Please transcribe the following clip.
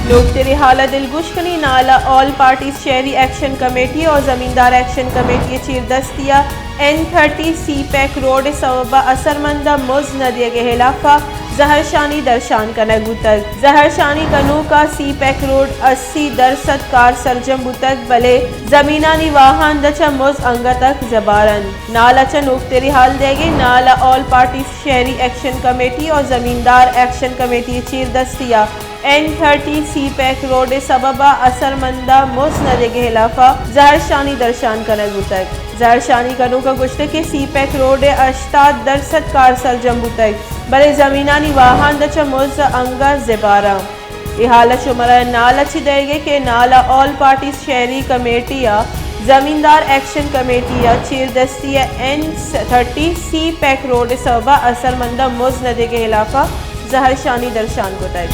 نوکتریں حال ء دلگوش کنیں، نال ء آل پارٹیز شہری ایکشن کمیٹی اور زمیندار ایکشن کمیٹی ء چیردستی ء این تھرٹی سی پیک روڈ ء سبب ء اثرمند ء مز نہ دیگ ء ہلاف ء زہرشانی درشان کنگ بوتگ۔ زہرشانی کنوک ء سی پیک روڈ اسی درسد کار سرجم بوتگ، بلے زمینانی واہند چہ مز انگت ء زبار انت۔ نال ء چہ نوکتریں حال دیگ ء، نال ء آل پارٹیز شہری ایکشن کمیٹی اور زمیندار ایکشن کمیٹی ء چیردستی ء این تھرٹی سی پیک روڈ ء سبب ء اثرمند ء مز نہ دیگ ء ہلاف ء زہرشانی درشان کنگ بوتگ۔ زہرشانی کنوک ء گوشتگ کہ سی پیک روڈ ء ہشتاد درسد کار سرجم بوتگ، بلے زمینانی واہند چہ مز انگت زبار انت۔ اے حال ء شمارا نال ء چہ دئیگ ء کہ نال ء آل پارٹیز شہری کمیٹی ء زمیندار ایکشن کمیٹی ء چیردستی ء این تھرٹی سی پیک روڈ ء سبب ء اثرمند ء مز نہ دیگ ء ہلاف ء زہرشانی درشان کتگ۔